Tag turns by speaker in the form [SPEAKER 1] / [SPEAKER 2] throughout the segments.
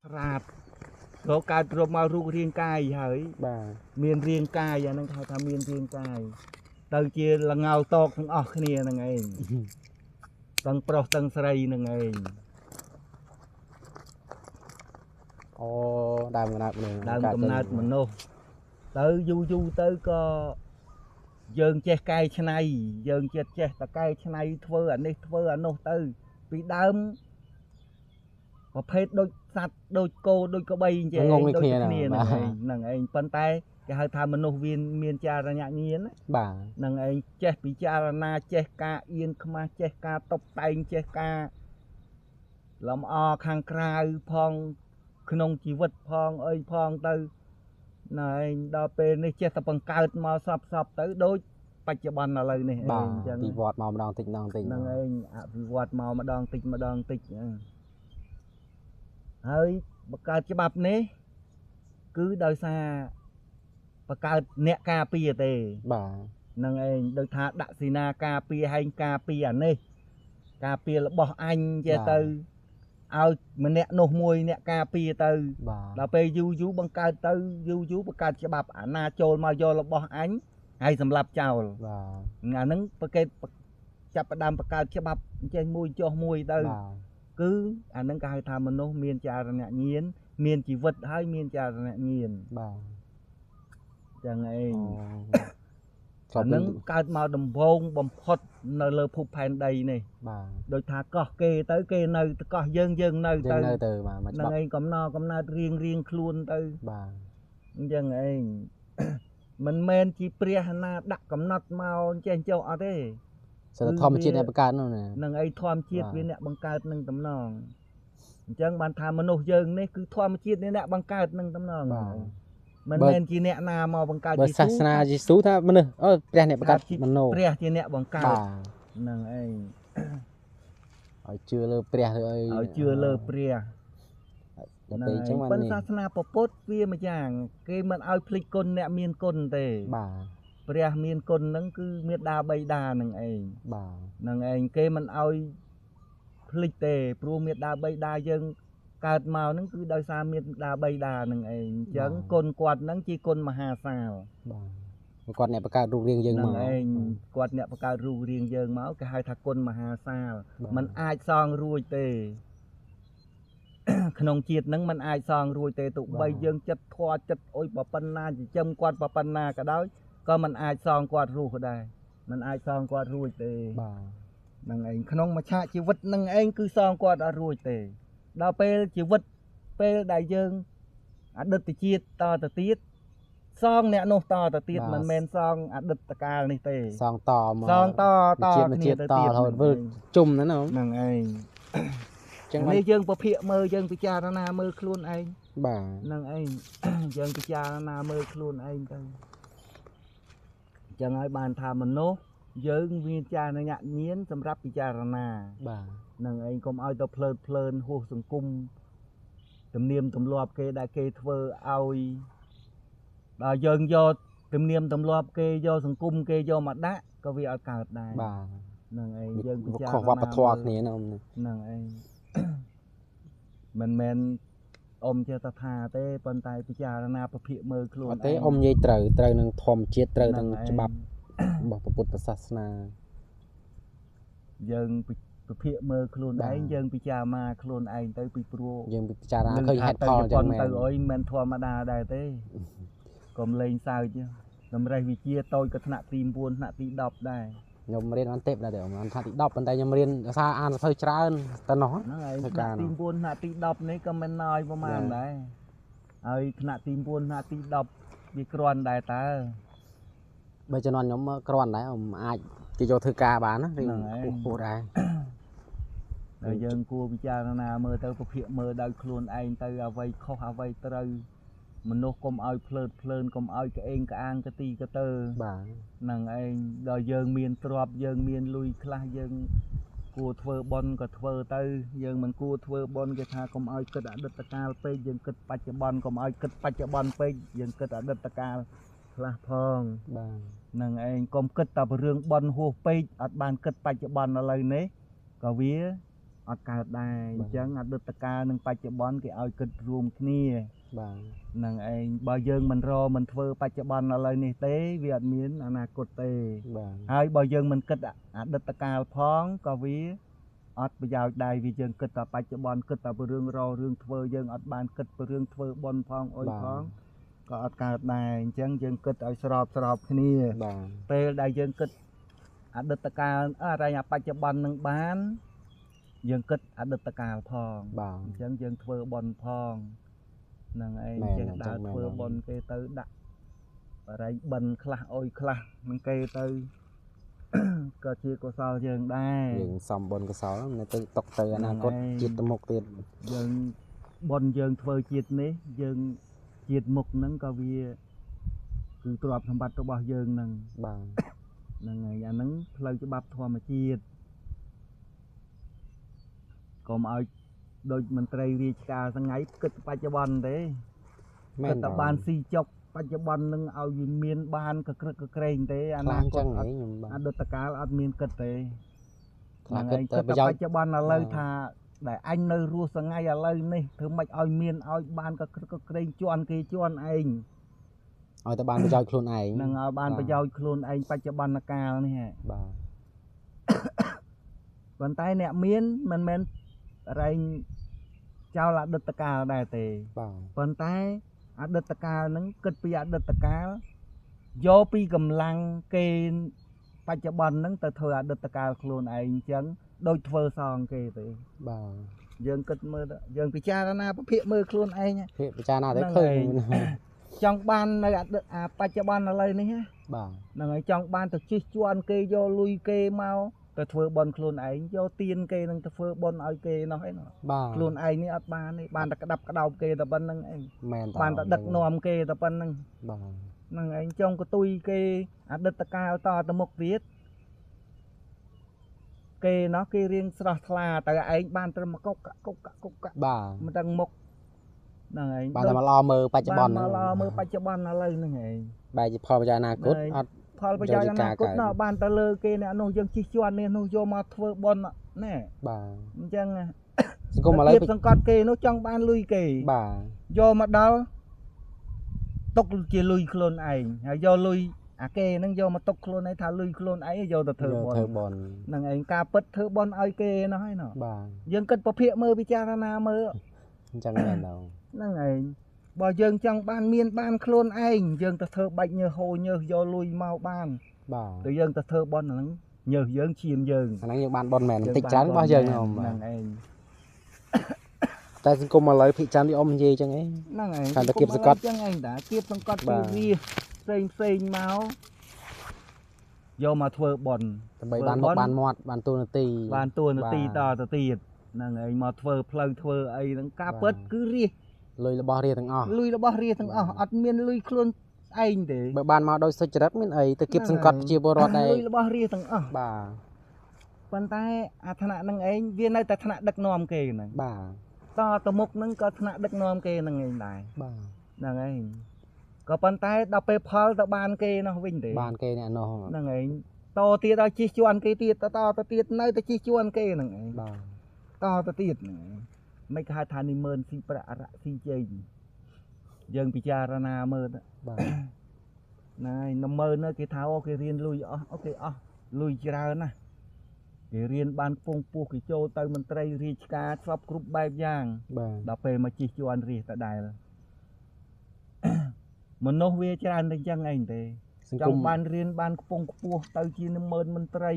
[SPEAKER 1] ស្រាតរកកើតរកមករូបរាងកាយហើយ
[SPEAKER 2] បាទ
[SPEAKER 1] មានរាងកាយអាហ្នឹងគេហៅថាមានរាងកាយទៅជាល្ងៅតកទាំងអស់គ្នាហ្នឹងឯងទាំងប្រុសទាំងស្រីហ្នឹងឯង
[SPEAKER 2] អូដើមកំណើតមនុស្ស
[SPEAKER 1] ដើមកំណើតមនុស្សទៅយូរយូរទៅក៏យើងចេះកែច្នៃយើងចិត្តចេះតកែច្នៃធ្វើអានេះធ្វើអានោះទៅពីដើមប្រភេទដូចសត្វដូចគោដូចក្បីអញ្ចឹង
[SPEAKER 2] ងងដូច
[SPEAKER 1] ដូច
[SPEAKER 2] គ្នា
[SPEAKER 1] គ្នា
[SPEAKER 2] បាទ
[SPEAKER 1] ហ្នឹងឯងហ្នឹងឯងប៉ុន្តែគេហៅថាមនុស្សវាមានចារណញ្ញាណណា
[SPEAKER 2] បាទ
[SPEAKER 1] ហ្នឹងឯងចេះពិចារណាចេះការអៀនខ្មាស់ចេះការតុបតែងចេះការលម្អខាងក្រៅផងក្នុងជីវិតផងអីផងទៅណែឯងដល់ពេលនេះចេះតែបង្កើតមកសពសពទៅដូចបច្ចុប្បន្នឥឡូវនេះឯង
[SPEAKER 2] បាទ
[SPEAKER 1] អញ្ចឹង
[SPEAKER 2] វិវត្តមកម្ដងតិចម្ដងតិច
[SPEAKER 1] ហ្នឹងឯងអភិវឌ្ឍមកម្ដងតិចម្ដងតិចហ្នឹងហើយបង្កើតច្បាប់នេះគឺដោយសារបង្កើតអ្នកការពារទេ
[SPEAKER 2] បាទ
[SPEAKER 1] ហ្នឹងឯងដូចថាដាក់សេនាការពារហែងការពារអានេះការពាររបស់អញចេះទៅឲ្យម្នាក់នោះមួយអ្នកការពារទៅ
[SPEAKER 2] បាទ
[SPEAKER 1] ដល់ពេលយូរយូរបង្កើតទៅយូរយូរបង្កើតច្បាប់អាណាចូលមកយករបស់អញហើយសម្លាប់ចោល
[SPEAKER 2] បាទ
[SPEAKER 1] អាហ្នឹងប្រកេតចាប់ផ្ដើមបង្កើតច្បាប់ចេះមួយចុះមួយទៅ
[SPEAKER 2] បាទ
[SPEAKER 1] គឺអាហ្នឹងគេហៅថាមនុស្សមានចារណញ្ញាណមានជីវិតហើយមានចារណញ្ញាណ
[SPEAKER 2] បាទ
[SPEAKER 1] ចឹងឯង
[SPEAKER 2] អូ
[SPEAKER 1] អាហ្នឹងកើតមកដំបូងបំផុតនៅលើភពផែនដីនេះ
[SPEAKER 2] បាទ
[SPEAKER 1] ដូចថាកោះគេទៅគេនៅកោះយើងយើងនៅ
[SPEAKER 2] យើង
[SPEAKER 1] ទៅ
[SPEAKER 2] នៅទៅបាទមក
[SPEAKER 1] ហ្នឹង
[SPEAKER 2] ច្បាប់
[SPEAKER 1] ឯងកំណរកំណើតរៀងរៀងខ្លួនទៅ
[SPEAKER 2] បាទ
[SPEAKER 1] អញ្ចឹងឯង មិនមែនជាព្រះណាដាក់កំណត់មកចេះចុះអត់ទេ
[SPEAKER 2] សិទ្ធិធម្មជាតិអ្នកបង្កើតនោះណា
[SPEAKER 1] នឹងអីធម្មជាតិ
[SPEAKER 2] បាទ
[SPEAKER 1] វាអ្នកបង្កើតនឹងតំណងអញ្ចឹងបានថាមនុស្សយើងនេះគឺធម្មជាតិនេះអ្នកបង្កើតនឹងតំណង
[SPEAKER 2] បាទ
[SPEAKER 1] មិន
[SPEAKER 2] បើ
[SPEAKER 1] មែនជាអ្នកណាមកបង្កើត
[SPEAKER 2] បើ
[SPEAKER 1] យេស៊ូ
[SPEAKER 2] សាសនាយេស៊ូថាមនុស្សអូព្រះអ្នកបង្កើត
[SPEAKER 1] ថាជា
[SPEAKER 2] មនោ
[SPEAKER 1] ព្រះជាអ្នកបង្កើត
[SPEAKER 2] បាទ
[SPEAKER 1] នឹងឯង
[SPEAKER 2] ឲ្យជឿលើព្រះឬអី
[SPEAKER 1] ឲ្យជឿលើព្រះ
[SPEAKER 2] ដល់ពេលអញ្ចឹងបាន
[SPEAKER 1] ប៉ុន្
[SPEAKER 2] នេះ
[SPEAKER 1] តែសាសនាពុទ្ធវាមួយយ៉ាងគេមិនឲ្យភ្លេចគុណអ្នកមានគុណទេ
[SPEAKER 2] បាទ
[SPEAKER 1] ព្រះមានគុណហ្នឹងគឺមេដាបៃតានឹងឯង
[SPEAKER 2] បាទ
[SPEAKER 1] នឹងឯងគេមិនឲ្យភ្លេចទេព្រោះមេដាបៃតាយើងកើតមកហ្នឹងគឺដោយសារមេដាបៃតានឹងឯងអញ្ចឹងគុណគាត់ហ្នឹងជាគុណមហាសាល
[SPEAKER 2] បាទគាត់អ្នកបង្កើតរូបរាងយើង
[SPEAKER 1] នឹង
[SPEAKER 2] មក
[SPEAKER 1] ឯងគាត់អ្នកបង្កើតរូបរាងយើងមកគេហៅថាគុណមហាសាល
[SPEAKER 2] បាទ
[SPEAKER 1] มันអាចសងរួចទេ ក្នុងជាតិហ្នឹងมันអាចសងរួចទេទោះបីយើងចិត្តធွာចិត្តអុយប៉ុណ្ណាចិញ្ចឹមគាត់ប៉ុណ្ណាក៏ដោយក៏มันអាចសងគាត់រស់ដែរมันអាចសងគាត់រួចទេ
[SPEAKER 2] បាទ
[SPEAKER 1] ហ្នឹងឯងក្នុងមួយឆាកជីវិតហ្នឹងឯងគឺសងគាត់អត់រួចទេដល់ពេលជីវិតពេលដែលយើងអតីតជាតិតទៅទៀតសងអ្នកនោះតទៅទៀតមិនមែនសងអតីតកាលនេះទេ
[SPEAKER 2] សងតមក
[SPEAKER 1] សងតត
[SPEAKER 2] ជាតិមួយ
[SPEAKER 1] គ្នា
[SPEAKER 2] ជាតិត
[SPEAKER 1] ទៅទៀត
[SPEAKER 2] រហូតវិលជុំហ្នឹងណា
[SPEAKER 1] ហ្នឹងឯង
[SPEAKER 2] អញ្ចឹងបាន
[SPEAKER 1] នេះយើងពភាកមើលយើងពិចារណាមើលខ្លួនឯង
[SPEAKER 2] បាទ
[SPEAKER 1] ហ្នឹងឯង យើងពិចារណាមើលខ្លួនឯងទៅអញ្ចឹងហើយបានថាមនុស្សយើងមានចារណញ្ញាណសម្រាប់ពិចារណា
[SPEAKER 2] បាទ
[SPEAKER 1] នឹងឯងកុំឲ្យទៅភ្លើតភ្លើនហួសសង្គមទំនៀមទម្លាប់គេដែលគេធ្វើឲ្យដល់យើងយកទំនៀមទម្លាប់គេយកសង្គមគេយកមកដាក់ក៏វាអត់កើតដែរ
[SPEAKER 2] បាទ
[SPEAKER 1] នឹងឯងយើងពិចារណា
[SPEAKER 2] ខុសវប្បធម៌គ្នាណាអ៊ំ
[SPEAKER 1] នឹងឯង មិនមែនអ៊ំចេះតែថាទេប៉ុន្តែពិចារណាពភាកមើលខ្លួន
[SPEAKER 2] អត់ទេអ៊ំនិយាយត្រូវត្រូវនឹងធម្មជាតិត្រូវនឹង
[SPEAKER 1] ហ្នឹងឯង
[SPEAKER 2] ច្បាប់របស់ព្រះពុទ្ធសាសនា
[SPEAKER 1] យើងពភាកមើលខ្លួន
[SPEAKER 2] បាទ
[SPEAKER 1] ឯងយើងពិចារណាខ្លួនឯងទៅពីព្រោះ
[SPEAKER 2] យើងពិចារណាឃើញហេតុផលអញ្ចឹងមែន
[SPEAKER 1] ទៅអុយមិនធម្មតាដែរទេកុំលេងសើចទេតម្រេះវិជាតូចក៏ថ្នាក់ទី9ថ្នាក់ទី10ដែរ
[SPEAKER 2] ខ្ញុំរៀនអត់ទេដែរទេអ៊ំអានថ្នាក់ទី10ប៉ុន្តែខ្ញុំរៀនភាសាអានសៀវភៅច្រើនតែណោះ
[SPEAKER 1] ហ្នឹងឯង
[SPEAKER 2] ធ្វើការ
[SPEAKER 1] ថ្នាក់ទី9ថ្នាក់ទី10នេះក៏មិនណយប្រហែលដែរហើយថ្នាក់ទី9ថ្នាក់ទី10វាគ្រាន់ដែរតើ
[SPEAKER 2] បើជំនាន់ខ្ញុំគ្រាន់ដែរអ៊ំអាចគេយកធ្វើការបានណារៀង
[SPEAKER 1] ហ្នឹងឯង
[SPEAKER 2] ពោះដែរ
[SPEAKER 1] ហើយយើងគួរពិចារណាមើលទៅពភាកមើលដោយខ្លួនឯងទៅអ្វីខុសអ្វីត្រូវមនុស្សកុំឲ្យភ្លើតភ្លើនកុំឲ្យក្អេងក្អាងកទីកតើ
[SPEAKER 2] បាទ
[SPEAKER 1] ហ្នឹងឯងដល់យើងមានទ្រព្យយើងមានលុយខ្លះយើងគួរធ្វើបុណ្យក៏ធ្វើទៅយើងមិនគួរធ្វើបុណ្យគេថាកុំឲ្យគិតអតីតកាលពេកយើងគិតបច្ចុប្បន្នកុំឲ្យគិតបច្ចុប្បន្នពេកយើងគិតអតីតកាលខ្លះផង
[SPEAKER 2] បាទ
[SPEAKER 1] ហ្នឹងឯងកុំគិតតែពីរឿងបុណ្យហួសពេកអត់បានគិតបច្ចុប្បន្នឥឡូវនេះក៏វា អត់កើតដែរអញ្ចឹងអតីតកាលនិងបច្ចុប្បន្នគេឲ្យគិតរួមគ្នា
[SPEAKER 2] បាទ
[SPEAKER 1] នឹងឯងបើយើងមិនរមិនធ្វើបច្ចុប្បន្នឥឡូវនេះទេវាអត់មានអនាគតទេ
[SPEAKER 2] បាទ
[SPEAKER 1] ហើយបើយើងមិនគិតអតីតកាលផងក៏វាអត់ប្រយោជន៍ដែរវាយើងគិតតែបច្ចុប្បន្នគិតតែពីរឿងររឿងធ្វើយើងអត់បានគិតពីរឿងធ្វើបុណ្យផងអុយផងក៏អត់កើតដែរអញ្ចឹងយើងគិតឲ្យស្របស្របគ្នា
[SPEAKER 2] បាទ
[SPEAKER 1] ពេលដែលយើងគិតអតីតកាលអរែងបច្ចុប្បន្ននឹងបានយើងគិតអតីតកាលផង
[SPEAKER 2] បាទ
[SPEAKER 1] អញ្ចឹងយើងធ្វើបុណ្យផងនឹងឯងចេះដើរធ្វើបុណ្យគេទៅដាក់បរិយបិណ្ឌខ្លះអុយខ្លះនឹងគេទៅក៏ជាកុសលយើងដែរ
[SPEAKER 2] យើងសំបុណ្យកុសលនៅទៅຕົកទៅអនាគតជាតិទៅមុខទៀត
[SPEAKER 1] យើងបុណ្យយើងធ្វើជាតិនេះយើងជាតិមុខហ្នឹងក៏វាគឺទ្រព្យសម្បត្តិរបស់យើងហ្នឹង
[SPEAKER 2] បាទ
[SPEAKER 1] ហ្នឹងហើយអាហ្នឹងផ្លូវច្បាប់ធម្មជាតិកុំឲ្យដូចមន្ត្រីរាជការថ្ងៃគិតបច្ចុប្បន្នទេ
[SPEAKER 2] មែន
[SPEAKER 1] គិតតែបានស៊ីចុកបច្ចុប្បន្ននឹងឲ្យវាមានបានកក្រឹកកក្រែងទេអនាគតអតីតកាលអត់មានគិតទេ
[SPEAKER 2] ខ្លះគិតតែប្រយោជន៍
[SPEAKER 1] បច្ចុប្បន្នឥឡូវថាដែលអញនៅរស់ថ្ងៃឥឡូវនេះធ្វើម៉េចឲ្យមានឲ្យបានកក្រឹកកក្រែងជន់គេជន់ឯង
[SPEAKER 2] ឲ្យតែបានប្រយោជន៍ខ្លួនឯង
[SPEAKER 1] នឹងឲ្យបានប្រយោជន៍ខ្លួនឯងបច្ចុប្បន្នកាលនេះ
[SPEAKER 2] បាទ
[SPEAKER 1] ប៉ុន្តែអ្នកមានមិនមែនរែងចោលអតីតកាលដែរទេ
[SPEAKER 2] បាទ
[SPEAKER 1] ប៉ុន្តែអតីតកាលហ្នឹងគិតពីអតីតកាលយកពីកម្លាំងគេបច្ចុប្បន្នហ្នឹងទៅធ្វើអតីតកាលខ្លួនឯងអញ្ចឹងដូចធ្វើសងគេទេ
[SPEAKER 2] បាទ
[SPEAKER 1] យើងគិតមើលយើងពិចារណាពភាកមើលខ្លួនឯង
[SPEAKER 2] ភាកពិចារណាទៅឃើញ
[SPEAKER 1] ចង់បាននៅអាបច្ចុប្បន្នឥឡូវនេះណា
[SPEAKER 2] បាទ
[SPEAKER 1] ហ្នឹងហើយចង់បានទៅជិះជាន់គេយកលុយគេមកទៅធ្វើបុណ្យខ្លួនឯងយកទៀនគេនឹងទៅធ្វើបុណ្យឲ្យគេនោះឯង
[SPEAKER 2] បាទ
[SPEAKER 1] ខ្លួនឯងនេះអត់បានទេបានតែក្តាប់ក្តោបគេតែប៉ុណ្្នឹងឯង
[SPEAKER 2] មែន
[SPEAKER 1] បានតែដឹកនាំគេតែប៉ុណ្្នឹង
[SPEAKER 2] បាទ
[SPEAKER 1] ហ្នឹងឯងចង់កតុយគេអតីតកាលតទៅមុខទៀតគេនោះគេរៀងស្រស់ថ្លាតែឯងបានត្រឹមកុកកុកកុក
[SPEAKER 2] បាទ
[SPEAKER 1] មិនដឹងមុខហ្នឹងឯង
[SPEAKER 2] បានតែមកល្អមើលបច្ចុប្បន្ន
[SPEAKER 1] មកល្អមើលបច្ចុប្បន្នឥឡូវហ្នឹងឯង
[SPEAKER 2] បែរជាផលប្រយោជន៍អនាគតអត់
[SPEAKER 1] ផលប្រយោជន៍អនាគតណោះបានទៅលើគេអ្នកនោះយើងជិះជាន់នេះនោះយកមកធ្វើបុណ្យណែ
[SPEAKER 2] បាទ
[SPEAKER 1] អញ្ចឹង
[SPEAKER 2] សង្គមឥឡូវ
[SPEAKER 1] សង្កត់គេនោះចង់បានលុយគេ
[SPEAKER 2] បាទ
[SPEAKER 1] យកមកដល់ទុកជាលុយខ្លួនឯងហើយយកលុយអាគេហ្នឹងយកមកទុកខ្លួនឯងថាលុយខ្លួនឯងយកទៅធ្វើបុណ្យហ្នឹងឯងការពិតធ្វើបុណ្យឲ្យគេនោះហើយណោះ
[SPEAKER 2] បាទ
[SPEAKER 1] យើងគិតពភាកមើលពិចារណាមើល
[SPEAKER 2] អញ្ចឹងមែនដល់
[SPEAKER 1] ហ្នឹងឯងបើយើងចង់បានមានបានខ្លួនឯងយើងទៅធ្វើបាច់ញើសហូរញើសយកលុយមកបាន
[SPEAKER 2] បាទ
[SPEAKER 1] ទៅយើងទៅធ្វើបុណ្យហ្នឹងញើសយើងឈាមយើង
[SPEAKER 2] អាហ្នឹងយើងបានបុណ្យមែនតិចច្រើនរបស់យើង
[SPEAKER 1] ហ្នឹងឯង
[SPEAKER 2] តែសង្គមឥឡូវភិកច្រើនវាអ៊ំនិយាយចឹងឯង
[SPEAKER 1] ហ្នឹងឯង
[SPEAKER 2] តែគៀបសង្កត់
[SPEAKER 1] ចឹងឯងតាគៀបសង្កត់ពីវាផ្សេងផ្សេងមកយកមកធ្វើបុណ្យ
[SPEAKER 2] ដើម្បីបានមុខបានមាត់បានតួនាទី
[SPEAKER 1] បានតួនាទីតទៅទៀតហ្នឹងឯងមកធ្វើផ្លូវធ្វើអីហ្នឹងការពិតគឺរាជ
[SPEAKER 2] លុយរបស់រាទាំងអស់
[SPEAKER 1] លុយរបស់រាទាំងអស់អត់មានលុយខ្លួនឯងទេ
[SPEAKER 2] បើបានមកដោយសុចរិតមានអីទៅគៀបសង្កត់ប្រជាពលរដ្ឋដែរ
[SPEAKER 1] លុយរបស់រាទាំងអស់
[SPEAKER 2] បាទ
[SPEAKER 1] ប៉ុន្តែអាថ្នាក់ហ្នឹងឯងវានៅតែថ្នាក់ដឹកនាំគេហ្នឹង
[SPEAKER 2] បាទ
[SPEAKER 1] តទៅមុខហ្នឹងក៏ថ្នាក់ដឹកនាំគេហ្នឹងឯងដែរ
[SPEAKER 2] បាទ
[SPEAKER 1] ហ្នឹងឯងក៏ប៉ុន្តែដល់ពេលផលទៅបានគេនោះវិញទេ
[SPEAKER 2] បានគេអ្នកនោះ
[SPEAKER 1] ហ្នឹងឯងតទៀតឲ្យជិះជាន់គេទៀតតទៅទៀតនៅតែជិះជាន់គេហ្នឹងឯង
[SPEAKER 2] បាទ
[SPEAKER 1] តទៅទៀតហ្នឹងឯងមិនគេហៅថានិមឺនស៊ីប្រាក់រៈស៊ីជ័យយើងពិចារណាមើល
[SPEAKER 2] បាទ
[SPEAKER 1] ណែនិមឺនគេថាអូគេរៀនលុយអស់អូគេអស់លុយច្រើនណាស់គេរៀនបានពងពោះគេចូលទៅមន្ត្រីរាជការស្បគ្រប់បែបយ៉ាង
[SPEAKER 2] បាទ
[SPEAKER 1] ដល់ពេលមកជិះជាន់រាជតដែលមនុស្សវាច្រើនតែអញ្ចឹងឯងទេចង់បានរៀនបានខ្ពង់ខ្ពស់ទៅជានិមឺនមន្ត្រី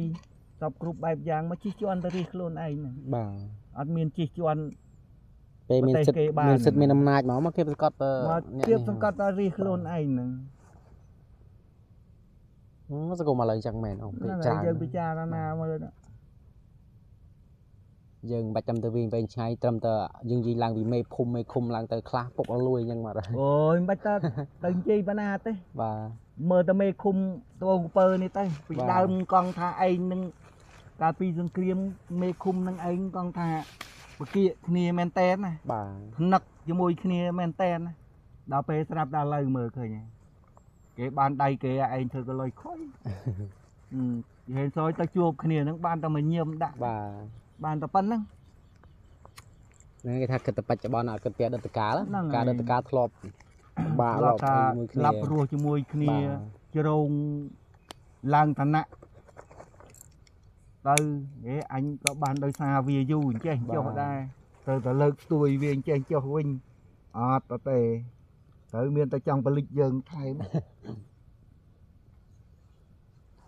[SPEAKER 1] ស្បគ្រប់បែបយ៉ាងមកជិះជាន់ទៅរាជខ្លួនឯងហ្នឹង
[SPEAKER 2] បាទ
[SPEAKER 1] អត់មានជិះជាន់
[SPEAKER 2] ពេលមានសិទ្ធិមានសិទ្ធិមានអំណាចមកគេសង្កត់
[SPEAKER 1] មកគេសង្កត់ដល់រាជខ្លួនឯងហ្នឹង
[SPEAKER 2] សង្គមឥឡូវចឹងមែនអូពេលច្រើន
[SPEAKER 1] យើងពិចារណាមើល
[SPEAKER 2] យើងមិនបាច់ចាំទៅវិញវែងឆ្ងាយត្រឹមតែយើងនិយាយឡើងពីមេភូមិមេឃុំឡើងទៅខ្លះពុកអលួយចឹងបាទ
[SPEAKER 1] អូយមិនបាច់ទៅនិយាយបណ្ណាទេ
[SPEAKER 2] បាទ
[SPEAKER 1] មើលតែមេឃុំតងពើនេះទៅពីដើមកង់ថាឯងនឹងកាលពីសង្គ្រាមមេឃុំនឹងឯងកង់ថាបកៀកគ្នាមែនតែនណា
[SPEAKER 2] បាទ
[SPEAKER 1] ភ្នឹកជាមួយគ្នាមែនតែនណាដល់ពេលស្រាប់ដល់ឥឡូវមើលឃើញគេបានដៃគេឯងធ្វើក៏លុយខុយហេនសយទៅជួបគ្នានឹងបានតែមកញៀមដាក់
[SPEAKER 2] បាទ
[SPEAKER 1] បានតែប៉ុណ្្នឹង
[SPEAKER 2] ហ្នឹងគេថាគិតតែបច្ចុប្បន្នអត់គិតពីអតីតកាលការអតីតកាលធ្លាប់បាក់
[SPEAKER 1] ធ្លាប់ថា
[SPEAKER 2] ជាមួយគ្នា
[SPEAKER 1] ឡាប់រស់ជាមួយគ្នាជ្រងឡើងឋានៈទៅហេអញក៏បានដោយសារវាយូរអញ្ចេះចុះដែរត្រូវតែលើកស្ទួយវាអញ្ចេះចុះវិញអត់ទៅទេត្រូវមានតែចង់ផលិតយើងថែម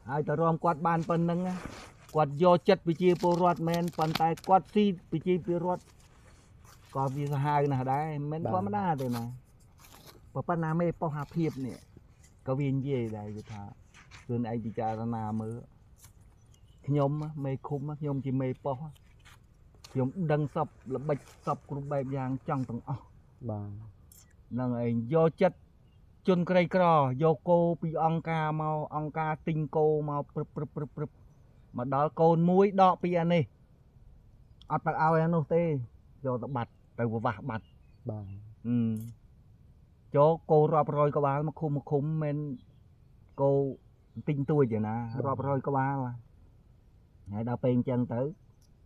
[SPEAKER 1] ហើយតរំគាត់បានប៉ុណ្្នឹងគាត់យកចិត្តប្រជាពលរដ្ឋមែនប៉ុន្តែគាត់ស៊ីប្រជាពលរដ្ឋក៏វាសាហាវណាស់ដែរមិនធម្មតាទេណាប៉ុណ្ណាមេប៉ុស្តិ៍អាភិបនេះក៏វានិយាយដែរវាថាខ្លួនឯងពិចារណាមើលខ្ញុំមេឃុំខ្ញុំជាមេប៉ុស្តិ៍ខ្ញុំដឹងសពល្បិចសពគ្រប់បែបយ៉ាងចង់ទាំងអស់
[SPEAKER 2] បាទ
[SPEAKER 1] ហ្នឹងឯងយកចិត្តជនក្រីក្រយកគោពីអង្គការមកអង្គការទិញគោមកព្រឹបព្រឹបព្រឹបព្រឹបមកដល់កូនមួយដកពីអានេះអត់ទៅឲ្យអានោះទេយកទៅបាត់ទៅប្រវាស់បាត់
[SPEAKER 2] បាទ
[SPEAKER 1] ចូលគោរាប់រយក្បាលមកឃុំមកឃុំមិនគោទិញទួយទេណារាប់រយក្បាលហើយដល់ពេលអញ្ចឹងទៅ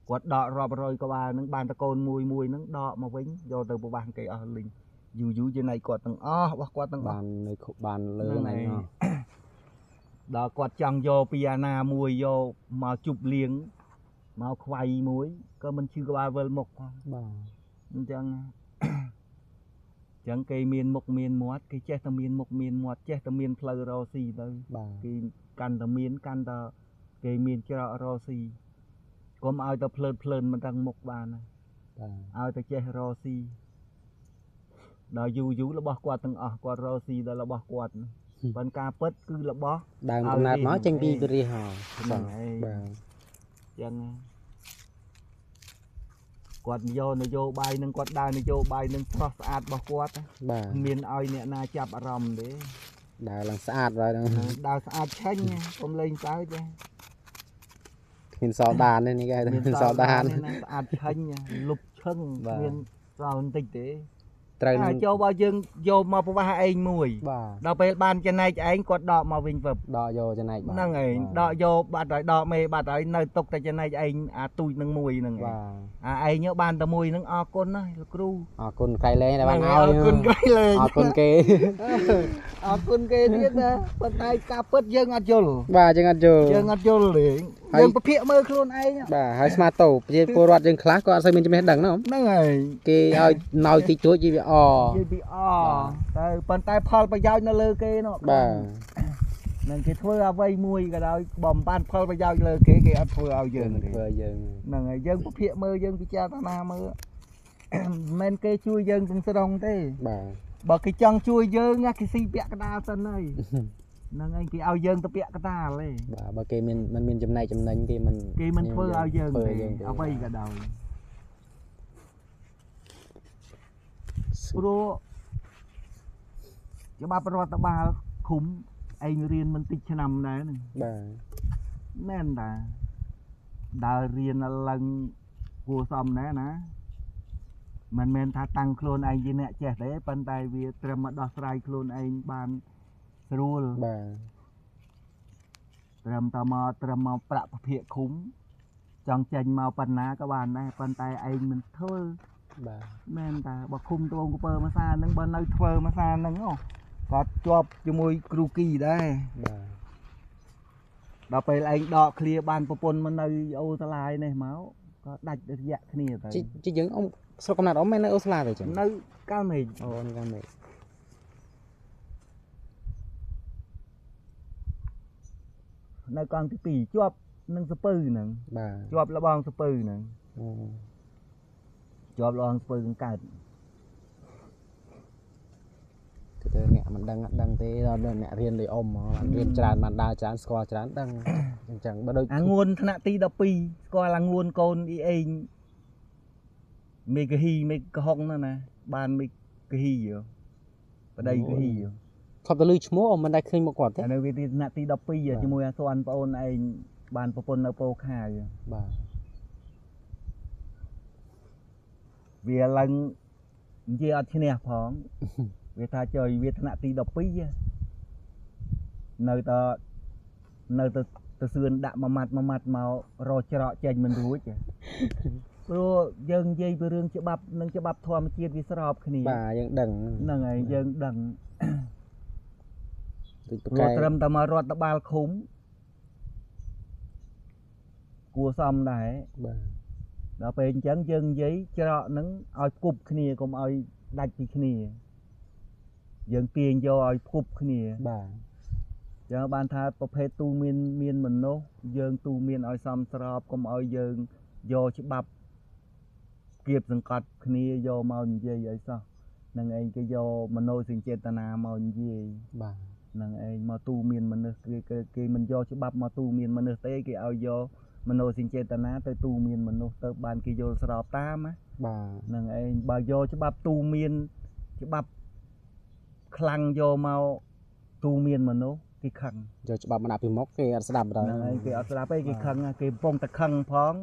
[SPEAKER 1] គាត់ដករាប់រយក្បាលហ្នឹងបានតកូនមួយមួយហ្នឹងដកមកវិញយកទៅប្រវាស់គេអស់លីងយូរយូរជាណៃគាត់ទាំងអស់របស់គាត់ទាំងអស់
[SPEAKER 2] បាននៅបានលើណៃអស់
[SPEAKER 1] ដល់គាត់ចង់យកពីអាណាមួយយកមកជប់លៀងមកខ្វៃមួយក៏មិនឈឺក្បាលវិលមុខផង
[SPEAKER 2] បាទ
[SPEAKER 1] អញ្ចឹងគេមានមុខមានមាត់គេចេះតែមានមុខមានមាត់ចេះតែមានផ្លូវរកស៊ីទៅគេកាន់តែមានកាន់តែគេមានច្រករកស៊ីកុំឲ្យតែភ្លើតភ្លើនមិនដឹងមុខបានណាបាទឲ្យតែចេះរកស៊ីដល់យូរយូររបស់គាត់ទាំងអស់គាត់រកស៊ីដល់របស់គាត់ប៉ុន្តែការពិតគឺរបស់
[SPEAKER 2] ដើមកំណើតមកចេញពីពរាហោ
[SPEAKER 1] បាទបាទអញ្ចឹងគាត់យកនយោបាយនឹងគាត់ដើរនយោបាយនឹងស្រស់ស្អាតរបស់គាត់
[SPEAKER 2] បាទ
[SPEAKER 1] មានឲ្យអ្នកណាចាប់អារម្មណ៍ទេ
[SPEAKER 2] ដើរឡើងស្អាតហើយហ្នឹង
[SPEAKER 1] ដើរស្អាតឆេញកុំលេងសើចទេ
[SPEAKER 2] មានសល់ដាននេះគេមានសល់ដាន
[SPEAKER 1] ស្អាតឆេញលុបឈឹងមានសល់បន្តិចទេ
[SPEAKER 2] ត្រូវនឹង
[SPEAKER 1] ចូលបើយើងយកមកប្រវាស់ឯងមួយដល់ពេលបានចំណែកឯងគាត់ដកមកវិញវឹប
[SPEAKER 2] ដកយកចំណែកបាទ
[SPEAKER 1] ហ្នឹងឯងដកយកបាត់ហើយដកមេបាត់ហើយនៅទុកតែចំណែកឯងអាទូចនឹងមួយហ្នឹងឯងអាឯងបានតែមួយហ្នឹងអរគុណណាស់លោកគ្រូ
[SPEAKER 2] អរគុណក្រៃលែងដែលបានឲ្យ
[SPEAKER 1] អរគុណក្រៃលែង
[SPEAKER 2] អរគុណគេ
[SPEAKER 1] អរគុណគេទៀតណាប៉ុន្តែការពិតយើងអត់យល់
[SPEAKER 2] បាទយើងអត់យល់
[SPEAKER 1] យើងអត់យល់ទេយើងពភាកមើលខ្លួនឯង
[SPEAKER 2] បាទហើយស្មាតោប្រជាពលរដ្ឋយើងខ្លះក៏អត់សូវមានចំណេះដឹងណា
[SPEAKER 1] ហ្នឹងហើយ
[SPEAKER 2] គេឲ្យណយតិចតួចនិយាយវាអ
[SPEAKER 1] និយាយពីអតែប៉ុន្តែផលប្រយោជន៍នៅលើគេនោះ
[SPEAKER 2] បាទ
[SPEAKER 1] នឹងគេធ្វើអ្វីមួយក៏ដោយបើមិនបានផលប្រយោជន៍លើគេគេអត់ធ្វើឲ្យយើងទេ
[SPEAKER 2] ធ្វើឲ្យយើង
[SPEAKER 1] ហ្នឹងហើយយើងពភាកមើលយើងពិចារណាមើលមិនមែនគេជួយយើងទាំងស្រុងទេ
[SPEAKER 2] បាទ
[SPEAKER 1] បើគេចង់ជួយយើងណាគេស៊ីពាក់កណ្ដាលសិនហើយហ្នឹងឯងគេឲ្យយើងទៅពាក់កណ្ដាលទេ
[SPEAKER 2] បាទបើគេមានមិនមានចំណែកចំណេញគេមិន
[SPEAKER 1] ធ្វើឲ្យយើងទេអ្វីក៏ដោយព្រោះច្បាប់រដ្ឋបាលឃុំឯងរៀនមិនតិចឆ្នាំដែរហ្នឹង
[SPEAKER 2] បាទ
[SPEAKER 1] មែនតាដើររៀនឡើងគួរសមដែរណាមិនមែនថាតាំងខ្លួនឯងជាអ្នកចេះទេប៉ុន្តែវាត្រឹមមកដោះស្រាយខ្លួនឯងបានស្រួល
[SPEAKER 2] បាទ
[SPEAKER 1] ត្រឹមតែមកត្រឹមមកប្រាក់ពភាកឃុំចង់ចេញមកប៉ុណ្ណាក៏បានដែរប៉ុន្តែឯងមិនធ្វើ
[SPEAKER 2] បាទ
[SPEAKER 1] មែនតាបើឃុំត្បូងកពើមួយសាហ្នឹងបើនៅធ្វើមួយសាហ្នឹងគាត់ជាប់ជាមួយគ្រូគីដែរ
[SPEAKER 2] បាទ
[SPEAKER 1] ដល់ពេលឯងដកឃ្លាបានប្រពន្ធមកនៅអូសាឡាយនេះមកក៏ដាច់រយៈគ្នាទៅ
[SPEAKER 2] ជីយើងអ៊ំស្រុកកំណត់អ៊ំមិននៅអូស្លាទេចឹង
[SPEAKER 1] នៅកាល់មេឃ
[SPEAKER 2] អូនៅកាល់មេឃ
[SPEAKER 1] នៅកង់ទី2ជាប់នឹងសពៅហ្នឹង
[SPEAKER 2] បាទ
[SPEAKER 1] ជាប់លបងសពៅហ្នឹងជាប់លបងសពៅកើត
[SPEAKER 2] គឺទៅអ្នកមិនដឹងអត់ដឹងទេដល់អ្នករៀនដូចអ៊ំហ្មងបានរៀនច្រើនបានដើរច្រើនស្គាល់ច្រើនដឹងអញ្ចឹងបើដូច
[SPEAKER 1] អាងួនថ្នាក់ទី12ស្គាល់អាងួនកូនអ៊ីអេងមេកហ៊ីមេកុហុងហ្នឹងណាបានមេកហ៊ីប្តីកហ៊ី
[SPEAKER 2] ខប់ទៅលឺឈ្មោះអ៊ំមិនដែលឃើញមកគាត់ទេ
[SPEAKER 1] នៅវាទីថ្នាក់ទី12ជាមួយអាសួនប្អូនឯងបានប្រពន្ធនៅពោខាយ
[SPEAKER 2] បាទ
[SPEAKER 1] វាឡើងនិយាយអត់ឈ្នះផងវាថាចុយវាថ្នាក់ទី12នៅតនៅទៅសឿនដាក់មួយម៉ាត់មួយម៉ាត់មករកច្រកចេញមិនរួច ព្រោះយើងនិយាយពីរឿងច្បាប់និងច្បាប់ធម្មជាតិវាស្របគ្នា
[SPEAKER 2] បាទយើងដឹង
[SPEAKER 1] ហ្នឹងហើយយើងដឹង ព្រោះត្រឹមតែមករដ្ឋបាលឃុំគួរសមដែរ
[SPEAKER 2] បាទ
[SPEAKER 1] ដល់ពេលអញ្ចឹងយើងនិយាយច្រកហ្នឹងឲ្យគប់គ្នាកុំឲ្យដាច់ពីគ្នាយើងទាញយកឲ្យគប់គ្នា
[SPEAKER 2] បាទ
[SPEAKER 1] ចឹងបានថាប្រភេទទូមានមានមនុស្សយើងទូមានឲ្យសមស្របកុំឲ្យយើងយកច្បាប់គៀបសង្កត់គ្នាយកមកនិយាយឲ្យសោះនឹងឯងគេយកមโนសញ្ចេតនាមកនិយាយ
[SPEAKER 2] បាទ
[SPEAKER 1] នឹងឯងមកទូមានមនុស្សគេគេមិនយកច្បាប់មកទូមានមនុស្សទេគេឲ្យយកមโนសញ្ចេតនាទៅទូមានមនុស្សទៅបានគេយល់ស្របតាមណា
[SPEAKER 2] បាទ
[SPEAKER 1] នឹងឯងបើយកច្បាប់ទូមានច្បាប់ខ្លាំងយកមកទូមានមនុស្សគេខឹង
[SPEAKER 2] យកច្បាប់មកដាក់ពីមុខគេអត់ស្ដាប់ដល់
[SPEAKER 1] ហ្នឹងហើយគេអត់ស្ដាប់ទេគេខឹងគេកំពុងតែខឹងផង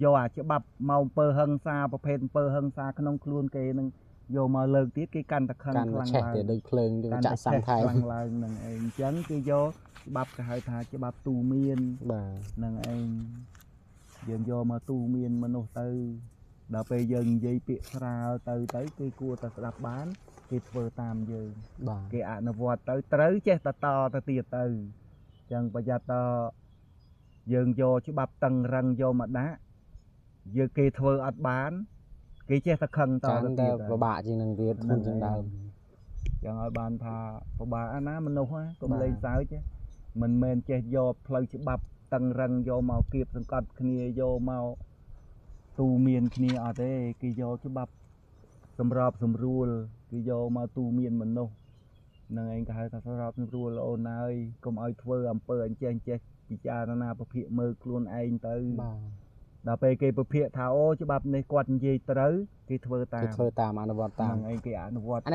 [SPEAKER 1] យកអាច្បាប់មកអំពើហិង្សាប្រភេទអំពើហិង្សាក្នុងខ្លួនគេនឹងយកមកលើកទៀតគេកាន់តែខឹង
[SPEAKER 2] ខ្លាំងឡើងទៀតដូចភ្លើងយើងចាក់សាំងថែម
[SPEAKER 1] ខ្លាំងឡើងនឹងឯងអញ្ចឹងគេយកច្បាប់គេហៅថាច្បាប់ទូមាន
[SPEAKER 2] បាទ
[SPEAKER 1] នឹងឯងយើងយកមកទូមានមនុស្សទៅដល់ពេលយើងនិយាយពាក្យស្រាលទៅទៅគេគួរតែស្ដាប់បានគេធ្វើតាមយើង
[SPEAKER 2] បាទ
[SPEAKER 1] គេអនុវត្តទៅត្រូវចេះតតទៅទៀតទៅអញ្ចឹងប្រយ័ត្នតយើងយកច្បាប់តឹងរឹងយកមកដាក់យើងគេធ្វើអត់បានគេចេះតែខឹងតទៅទៀត
[SPEAKER 2] ពិបាកជាងនឹងទៀតធ្ងន់ជាងដើម
[SPEAKER 1] ចឹងឲ្យបានថាពិបាកណាមនុស្សកុំលេងសើចមិនមែនចេះយកផ្លូវច្បាប់តឹងរឹងយកមកគៀបសង្កត់គ្នាយកមកទូមានគ្នាអត់ទេគេយកច្បាប់សម្របសម្រួលគេយកមកទូមានមនុស្សនឹងឯងគេហៅថាសម្របសម្រួលអូនហើយកុំឲ្យធ្វើអំពើអញ្ចេះចេះពិចារណាពភាកមើលខ្លួនឯងទៅ
[SPEAKER 2] បាទ
[SPEAKER 1] ដល់ពេលគេពភាកថាអូច្បាប់នេះគាត់និយាយត្រូវគេធ្វើតាម
[SPEAKER 2] គេធ្វើតាមអនុវត្តតាម
[SPEAKER 1] ហ្នឹងឯងគេអនុវត្តតាម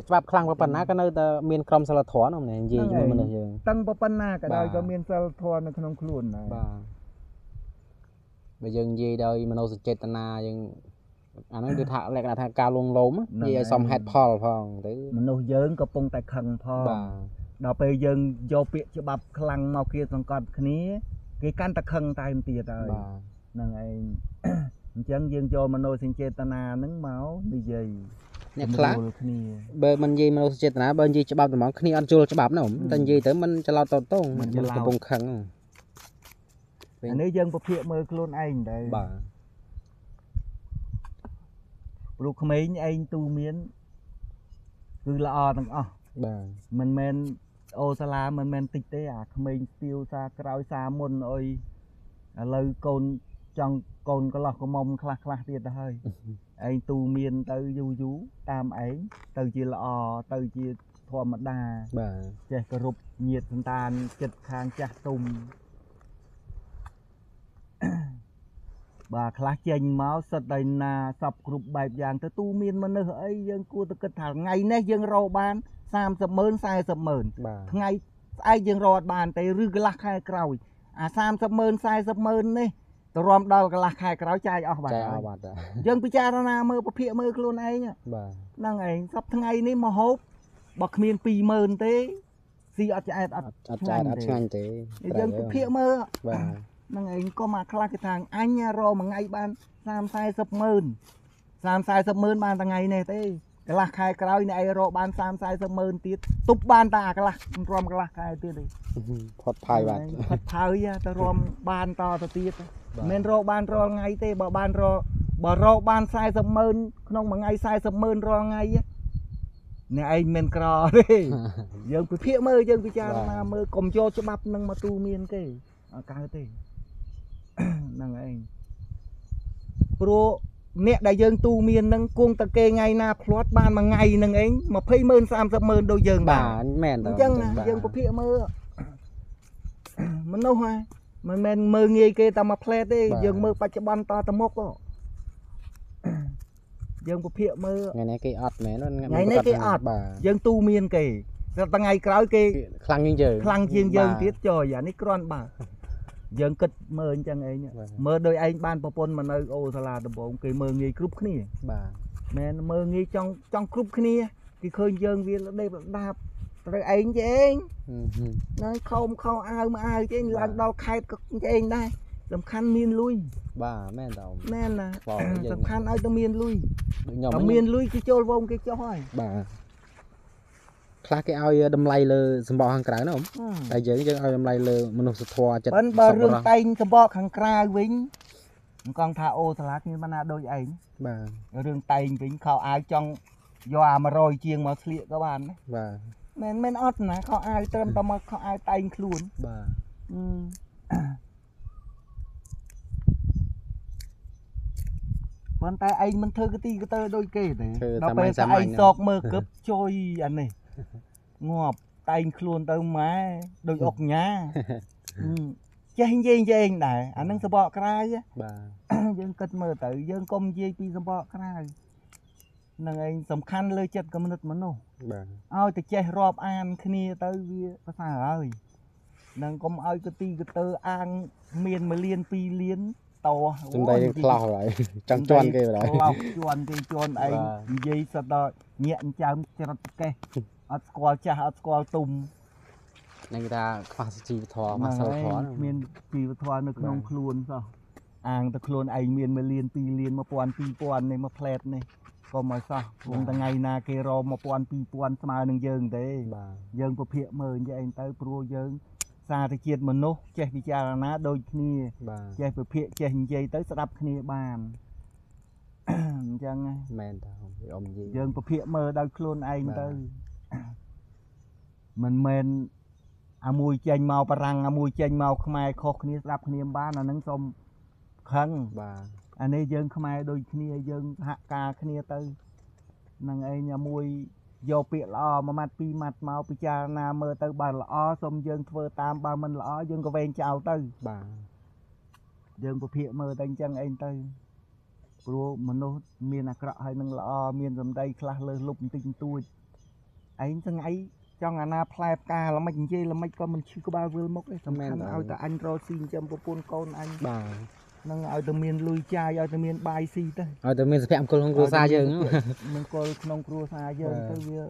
[SPEAKER 2] ច្បាប់ខ្លាំងប៉ុណ្ណាក៏នៅតែមានក្រមសីលធម៌នោះនិយាយជាមួយមនុស្សយើង
[SPEAKER 1] តឹងប៉ុណ្ណាក៏ដោយក៏មានសីលធម៌នៅក្នុងខ្លួនដែរ
[SPEAKER 2] បាទបើយើងនិយាយដោយមនោសញ្ចេតនាយើងអាហ្នឹងគឺថាលក្ខណៈថាការលួងលោមនិយាយឲ្យសមហេតុផលផងទៅ
[SPEAKER 1] មនុស្សយើងកំពុងតែខឹងផង
[SPEAKER 2] បាទ
[SPEAKER 1] ដល់ពេលយើងយកពាក្យច្បាប់ខ្លាំងមកគេសង្កត់គ្នាគេកាន់តែខឹងតែមទៀតហើយ
[SPEAKER 2] បាទ
[SPEAKER 1] ហ្នឹងឯងអញ្ចឹងយើងយកមโนសញ្ចេតនាហ្នឹងមកនិយាយ
[SPEAKER 2] អ្នកខ្លះបើមិននិយាយមโนសញ្ចេតនាបើនិយាយច្បាប់តែហ្មងគ្នាអត់យល់ច្បាប់នោះតែនិយាយទៅមិនច្រឡោតតងមិនកំពុងខឹង
[SPEAKER 1] អានេះយើងពភាកមើលខ្លួនឯងដែរ
[SPEAKER 2] បាទ
[SPEAKER 1] ព្រោះក្មេងឯងទូមានគឺល្អទាំងអស់
[SPEAKER 2] បាទ
[SPEAKER 1] មិនមែនអូសាឡាមិនមែនតិចទេអាក្មេងស្ទាវសាក្រោយសាមុនអុយឥឡូវកូនចង់កូនកន្លោះកមុំខ្លះខ្លះទៀតទៅហើយឯងទូមានទៅយូរយូរតាមឯងទៅជាល្អទៅជាធម្មតា
[SPEAKER 2] បាទ
[SPEAKER 1] ចេះគោរពញាតិសន្តានចិត្តខាងចាស់ទុំបាទខ្លះចេញមកសិតតែណាសពគ្រប់បែបយ៉ាងទៅទូមានមនុស្សអីយើងគួរតែគិតថាថ្ងៃនេះយើងរកបាន30ម៉ឺន40ម៉ឺន
[SPEAKER 2] ថ្ងៃ
[SPEAKER 1] ស្អែកយើងរកអត់បានទេឬកន្លះខែក្រោយអា30ម៉ឺន40ម៉ឺននេះទៅរំដល់កន្លះខែក្រោយចាយអស់បាត់
[SPEAKER 2] ហើយ
[SPEAKER 1] យើងពិចារណាមើលពភាកមើលខ្លួនឯង
[SPEAKER 2] បាទ
[SPEAKER 1] ហ្នឹងឯងសប្តាហ៍ថ្ងៃនេះមកហូបបើគ្មាន20000ទេស៊ីអត់ឆ្អែតអត់
[SPEAKER 2] ឆ្អែតអត់ឆ្ងាញ់ទេ
[SPEAKER 1] យើងពភាកមើល
[SPEAKER 2] បាទ
[SPEAKER 1] ហ្នឹងឯងក៏មកខ្លះគេថាអញរកមួយថ្ងៃបាន30 40ម៉ឺន30 40ម៉ឺនបានថ្ងៃនេះទេកន្លះខែក្រោយអ្នកឯងរកបាន30 40ម៉ឺនទៀតទប់បានតែអាកន្លះរំកន្លះខែទៀតទេ
[SPEAKER 2] ផុតផាយបាទ
[SPEAKER 1] ផុតផាយទៅរំបានតទៅទៀតមិនរកបានរាល់ថ្ងៃទេបើបានរកបើរកបាន40ម៉ឺនក្នុងមួយថ្ងៃ40ម៉ឺនរាល់ថ្ងៃអ្នកឯងមិនក្រទេយើងពិភាក្សាមើលយើងពិចារណាមើលកុំយកច្បាប់នឹងមកទូមានគេអត់កើតទេហ្នឹងឯងព្រោះអ្នកដែលយើងទូមាននឹងគង់តគេថ្ងៃណាផ្លាត់បានមួយថ្ងៃនឹងឯង20ម៉ឺន30ម៉ឺនដូចយើង
[SPEAKER 2] បាទមែន
[SPEAKER 1] អញ្ចឹងយើងពភាកមើលមនុស្សហ่ะមិនមែនមើលងាយគេតែមួយផ្លែទេយើងមើលបច្ចុប្បន្នតទៅមុខយើងពភាកមើល
[SPEAKER 2] ថ្ងៃនេះគេអត់មែន
[SPEAKER 1] ថ្ងៃនេះគេអត់យើងទូមានគេតែថ្ងៃក្រោយគេ
[SPEAKER 2] ខ្លាំងជាងយើង
[SPEAKER 1] ខ្លាំងជាងយើងទៀតចុយអានេះគ្រាន់បើយើងគិតមើលអញ្ចឹងឯងមើលដោយឯងបានប្រពន្ធមកនៅអូសាឡាដំបងគេមើលងាយគ្រប់គ្នា
[SPEAKER 2] បាទ
[SPEAKER 1] មែនមើលងាយចង់គ្រប់គ្នាគេឃើញយើងវាដេបដាបត្រូវឯងចេះឯងនៅខោមខោអាវមកអាវចេះឡើងដល់ខេត្តក៏ចេះឯងដែរ សំខាន់មានលុយ
[SPEAKER 2] បាទមែនតើ
[SPEAKER 1] មែនណា
[SPEAKER 2] ខ្វល់យើង
[SPEAKER 1] សំខាន់ឲ្យតែមានលុយ
[SPEAKER 2] ដូចខ្ញុំ
[SPEAKER 1] តែមានលុយគេចូលវងគេចុះហើយ
[SPEAKER 2] បាទខ្លះគេឲ្យតម្លៃលើសម្បកខាងក្រៅណាអ៊ំតែយើងឲ្យតម្លៃលើមនុស្សធម៌ចិត្ត
[SPEAKER 1] បើបើរឿងតែងសម្បកខាងក្រៅវិញអង្គថាអូសាឡាគ្មានបានណាដូចឯង
[SPEAKER 2] បាទ
[SPEAKER 1] រឿងតែងវិញខោអាវចង់យកអា100ជាងមកស្លៀកក៏បានដែរ
[SPEAKER 2] បាទ
[SPEAKER 1] មែនមែនអត់ណាខោអាវត្រឹមតែមកខោអាវតែងខ្លួន
[SPEAKER 2] បាទ
[SPEAKER 1] ប៉ុន្តែឯងមិនធ្វើកទីកទើដូចគេទេ
[SPEAKER 2] ធ្វើ
[SPEAKER 1] ដល់ពេល
[SPEAKER 2] សាមញ្ញ
[SPEAKER 1] តែឯងសោកមើលគឹបជួយអានេះងាប់តែងខ្លួនទៅម៉ែដូចអុកញ៉ា ចេះនិយាយនិយាយឯងដែរអានឹងសម្បកក្រៅហ៎
[SPEAKER 2] បាទ
[SPEAKER 1] យើងគិតមើលទៅយើងកុំនិយាយពីសម្បកក្រៅនឹងឯងសំខាន់លើចិត្តគំនិតមនុស្ស
[SPEAKER 2] បាទ
[SPEAKER 1] ឲ្យតែចេះរាប់អានគ្នាទៅវាប្រសើរហើយនឹងកុំឲ្យកទីកទើអាងមាន1លាន2លានតោះ
[SPEAKER 2] សំដីយើងខ្លោះហើយចង់ជន់គេបណ្ដោយ
[SPEAKER 1] ខ្លោះជន់គេជន់ឯង
[SPEAKER 2] បាទ
[SPEAKER 1] និយាយសិតដល់ញាក់ចើមច្រិតកេះអត់ស្គាល់ចាស់អត់ស្គាល់ទុំ
[SPEAKER 2] នឹងគេថាខ្វះជីវធម៌ខ្វះសិលធម៌
[SPEAKER 1] គ្មានជីវធម៌នៅក្នុង
[SPEAKER 2] បាទ
[SPEAKER 1] ខ្លួនសោះអាងតែខ្លួនឯងមាន1លាន2លាន1000 2000នេះមួយផ្លែតនេះកុំឲ្យសោះព្រោះថ្ងៃណាគេរ1000 2000ស្មើនឹងយើងទេ
[SPEAKER 2] បាទ
[SPEAKER 1] យើងពភាកមើលនិយាយឯងទៅព្រោះយើងសារតែជាតិមនុស្សចេះពិចារណាដូចគ្នា
[SPEAKER 2] បាទ
[SPEAKER 1] ចេះពភាកចេះនិយាយទៅស្ដាប់គ្នាបាន អញ្ចឹងណា
[SPEAKER 2] មែនតើអ៊ំនិយាយ
[SPEAKER 1] យើងពភាកមើលដោយខ្លួនឯង
[SPEAKER 2] បាទ
[SPEAKER 1] ទៅមិនមែនអាមួយចេញមកបារាំងអាមួយចេញមកខ្មែរខុសគ្នាស្ដាប់គ្នាមិនបានអាហ្នឹងសូមខឹង
[SPEAKER 2] បាទ
[SPEAKER 1] អានេះយើងខ្មែរដូចគ្នាយើងសហការគ្នាទៅនឹងឯងអាមួយយកពាក្យល្អមួយម៉ាត់ពីរម៉ាត់មកពិចារណាមើលទៅបើល្អសូមយើងធ្វើតាមបើមិនល្អយើងក៏វែងចោលទៅ
[SPEAKER 2] បាទ
[SPEAKER 1] យើងពភាកមើលទៅអញ្ចឹងឯងទៅព្រោះមនុស្សមានអាក្រក់ហើយនឹងល្អមានសម្ដីខ្លះលើសលប់បន្តិចបន្តួចឯងថ្ងៃចង់អាណាផ្លែផ្កាល្មិចនិយាយល្មិចក៏មិនឈឺក្បាលវិលមុខទេសំខាន់ឲ្យតែអញរកស៊ីចិញ្ចឹមប្រពន្ធកូនអញ
[SPEAKER 2] បាទ
[SPEAKER 1] នឹងឲ្យតែមានលុយចាយឲ្យតែមានបាយស៊ីទៅ
[SPEAKER 2] ឲ្យតែមានសុភមង្គលក្នុងគ្រួសារយើង
[SPEAKER 1] មង្គលក្នុងគ្រួសារយើង
[SPEAKER 2] បាទ
[SPEAKER 1] ទៅវា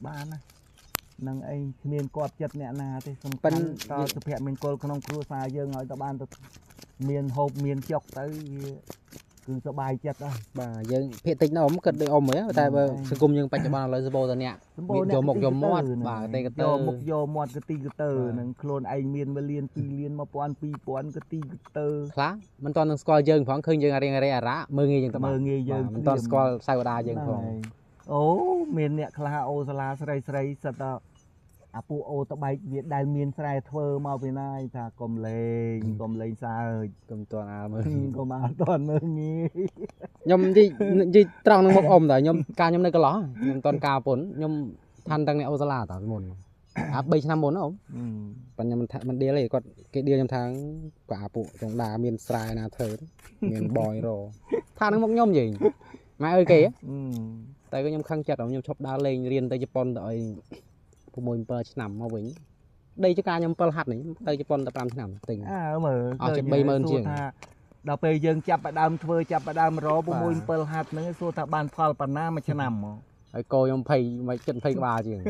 [SPEAKER 1] បានណានឹងឯងគ្មានគាត់ចិត្តអ្នកណាទេសំ
[SPEAKER 2] ប៉ិន
[SPEAKER 1] ខាន់តសុភមង្គលក្នុងគ្រួសារយើងឲ្យតែបានទៅមានហូបមានចុកទៅវាគឺសប្បាយចិត្តហើយ
[SPEAKER 2] បាទយើងភាកតិចណាស់អ៊ំគិតដូចអ៊ំហ៎តែបើសង្គមយើងបច្ចុប្បន្នឥឡូវសបោតអ្នក
[SPEAKER 1] សម្បូរអ្នក
[SPEAKER 2] យកមុខយកមាត់
[SPEAKER 1] កទីកទើ
[SPEAKER 2] បាទកទីកទើ
[SPEAKER 1] យកមុខយកមាត់កទីកទើ
[SPEAKER 2] បាទ
[SPEAKER 1] នឹងខ្លួនឯងមាន1លាន2លាន1000 2000កទីកទើ
[SPEAKER 2] ខ្លះមិនទាន់នឹងស្គាល់យើងផងឃើញយើងរៀងរេអារ៉ាមើលងាយយើងទៅ
[SPEAKER 1] មើលងាយយើង
[SPEAKER 2] បាទមិនទាន់ស្គាល់សាវតាយើងផង
[SPEAKER 1] ហ្នឹងហើយអូមានអ្នកខ្លះអូសាឡាស្រីស្រីសិតតែអាពួកអូតបែកវាដែលមានស្រែធ្វើមកពីណាយថាកុំលេងកុំលេងសើច
[SPEAKER 2] កុំទាន់អាលមើល
[SPEAKER 1] កុំអាតន់មើលងាយ
[SPEAKER 2] ខ្ញុំនិយាយនិយាយត្រង់នឹងមុខអ៊ំតើខ្ញុំកាលខ្ញុំនៅកន្លោះខ្ញុំមិនទាន់ការពុនខ្ញុំឋានតាំងអ្នកអូសាឡាតើពីមុនអា3ឆ្នាំមុនណាអ៊ំ ប៉ុន្តែខ្ញុំមិនថាមិនដៀលទេគាត់គេដៀលខ្ញុំថាក៏អាពួកចុងដាមានស្រែណាធ្វើទៅមានបយរថានឹងមកខ្ញុំនិយាយម៉ែអើយគេហ៎ តែក៏ខ្ញុំខឹងចិត្តខ្ញុំឈប់ដើរលេងរៀនទៅជប៉ុនទៅអី6 7ឆ្នាំមកវិញដីចការខ្ញុំ7ហាត់នេះទៅជប៉ុនតែ5ឆ្នាំទិញ
[SPEAKER 1] អើមើល
[SPEAKER 2] អស់ជិត
[SPEAKER 1] ឃើញ
[SPEAKER 2] 30,000
[SPEAKER 1] សួរ
[SPEAKER 2] ជាង
[SPEAKER 1] ថាដល់ពេលយើងចាប់ផ្ដើមធ្វើចាប់ផ្ដើមរ6
[SPEAKER 2] បាទ
[SPEAKER 1] 7ហាត់ហ្នឹងសួរថាបានផលប៉ុណ្ណាមួយឆ្នាំមក
[SPEAKER 2] ហើយកោខ្ញុំ20មកចិត្ត20ក្បាលជាង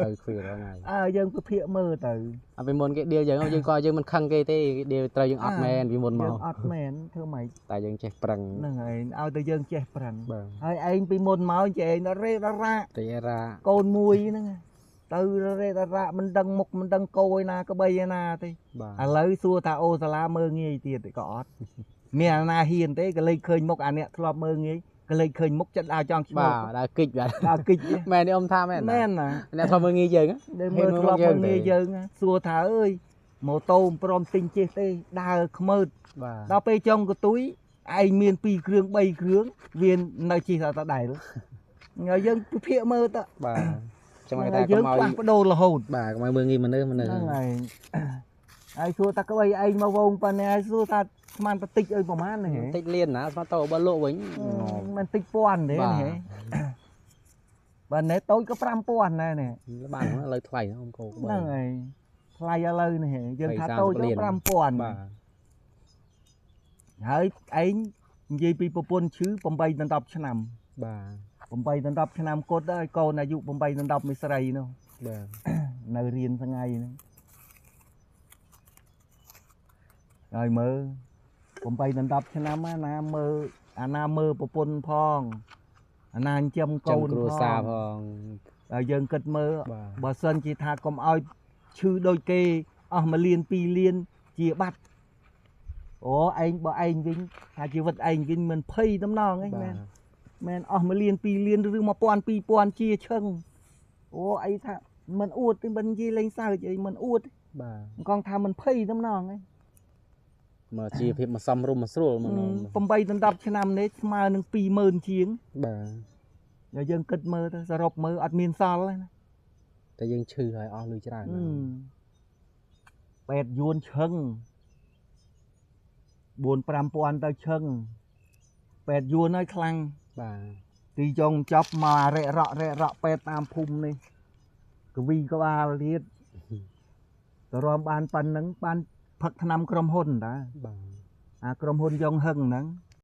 [SPEAKER 2] ទៅខ្វៀលរាល់ថ្ងៃ
[SPEAKER 1] អើយើងពិភាក្សាមើលទៅ
[SPEAKER 2] អាពីមុនគេដៀលយើងយើងក៏យើងមិនខឹងគេទេគេដៀលត្រូវយើងអត់មែនពីមុនមក
[SPEAKER 1] យើងអត់មែនធ្វើម៉េច
[SPEAKER 2] តែយើងចេះប្រឹង
[SPEAKER 1] ហ្នឹងឯងឲ្យតែយើងចេះប្រឹង
[SPEAKER 2] បាទ
[SPEAKER 1] ហើយឯងពីមុនមកចេះឯងដល់រេដល់រ៉ា
[SPEAKER 2] តែរ៉ា
[SPEAKER 1] កូនមួយហ្នឹងទៅរេដល់រ៉ាមិនដឹងមុខមិនដឹងគោឯណាក្បីឯណាទេ
[SPEAKER 2] បាទ
[SPEAKER 1] ឥឡូវសួរថាអូសាឡាមើលងាយទៀតទេក៏អត់មានអាណាហ៊ានទេក៏លេចឃើញមុខអាអ្នកធ្លាប់មើលងាយក៏លេចឃើញមុខចិត្តដើរចង់ឈ្មោះ
[SPEAKER 2] បាទដើរគិចបាទ
[SPEAKER 1] ដើរគិចទេ
[SPEAKER 2] មែនទេអ៊ំថាមែន
[SPEAKER 1] មែនណា
[SPEAKER 2] អ្នកធ្លាប់មើលងាយយើងហ៎
[SPEAKER 1] ដែលមើលធ្លាប់មើលងាយយើងណាសួរថាអើយម៉ូតូមិនព្រមទិញជិះទេដើរខ្មើត
[SPEAKER 2] បាទ
[SPEAKER 1] ដល់ពេលចុងកតុយឯងមាន2គ្រឿង3គ្រឿងវានៅជិះតែដដែលហើយយើងពិភាក្សាមើលទៅ
[SPEAKER 2] បាទចឹងគេថាកុ
[SPEAKER 1] យើង
[SPEAKER 2] ំឲ្យ
[SPEAKER 1] ផ្លាស់ប្ដូររហូត
[SPEAKER 2] បាទកុំឲ្យមើលងាយមនុស្សមនុស្ស
[SPEAKER 1] ហ្នឹងហើយហើយសួរថាក្បីឯងមកវងប៉ុណ្ណេះហើយសួរថាស្មានបន្តិចអីប្រហែលនេះហ៎
[SPEAKER 2] តិចលៀនណាស្មានតោបើលក់វិញ
[SPEAKER 1] មិនតិចពាន់ទេ
[SPEAKER 2] បាទ
[SPEAKER 1] នេះហ៎បើនេះតូចក៏5000ដែរនេះ
[SPEAKER 2] បានឥឡូវថ្លៃណាអ៊ំកោក្បី
[SPEAKER 1] ហ្នឹងហើយថ្លៃឥឡូវនេះហ៎យើងថា
[SPEAKER 2] 30
[SPEAKER 1] តូចក៏
[SPEAKER 2] លាន
[SPEAKER 1] 5000
[SPEAKER 2] បាទ
[SPEAKER 1] ហើយឯងនិយាយពីប្រពន្ធឈឺ8ដល់10ឆ្នាំ
[SPEAKER 2] បាទ
[SPEAKER 1] 8ដល់10ឆ្នាំគាត់ហើយកូនអាយុ8ដល់10មួយស្រីនោះ
[SPEAKER 2] បាទ
[SPEAKER 1] នៅរៀនថ្ងៃហ្នឹងហើយមើល 8ដល់10ឆ្នាំណាមើលអាណាមើលប្រពន្ធផងអាណាចិញ្ចឹមកូន
[SPEAKER 2] គ្រួសារផង
[SPEAKER 1] ហើយយើងគិតមើលបើសិនជាថាកុំឲ្យឈឺដូចគេអស់1លាន2លានជាបាត់អូឯងបើឯងវិញថាជីវិតឯងវិញមិនភ័យតំណងអីមែនមែនអស់1លាន2លានឬ1000 2000ជាឈឹងអូអីថាមិនអួតទេមិននិយាយលេងសើចអីមិនអួត
[SPEAKER 2] បាទ
[SPEAKER 1] អង្គថាមិនភ័យតំណងអី
[SPEAKER 2] មកជីវភាពមកសំរុំមកស្រួលមក
[SPEAKER 1] 8ដល់10ឆ្នាំនេះស្មើនឹង20000ជាង
[SPEAKER 2] បាទ
[SPEAKER 1] យើងគិតមើលទៅសរុបមើលអត់មានសល់ទេណា
[SPEAKER 2] តែយើងឈឺហើយអស់លុយច្រើន
[SPEAKER 1] ពេទ្យយួនឈឹង4 5000ទៅឈឹងពេទ្យយួនហើយខ្លាំង
[SPEAKER 2] បាទ
[SPEAKER 1] ទីចុងចប់មករ៉េរ៉ក់រ៉េរ៉ក់ពេទ្យតាមភូមិនេះកវីក្បាលទៀតទៅរំបានប៉ុណ្ណឹងបានផឹកថ្នាំក្រុមហ៊ុនតា
[SPEAKER 2] បាទ
[SPEAKER 1] អាក្រុមហ៊ុនយ៉ងហឹងហ្នឹង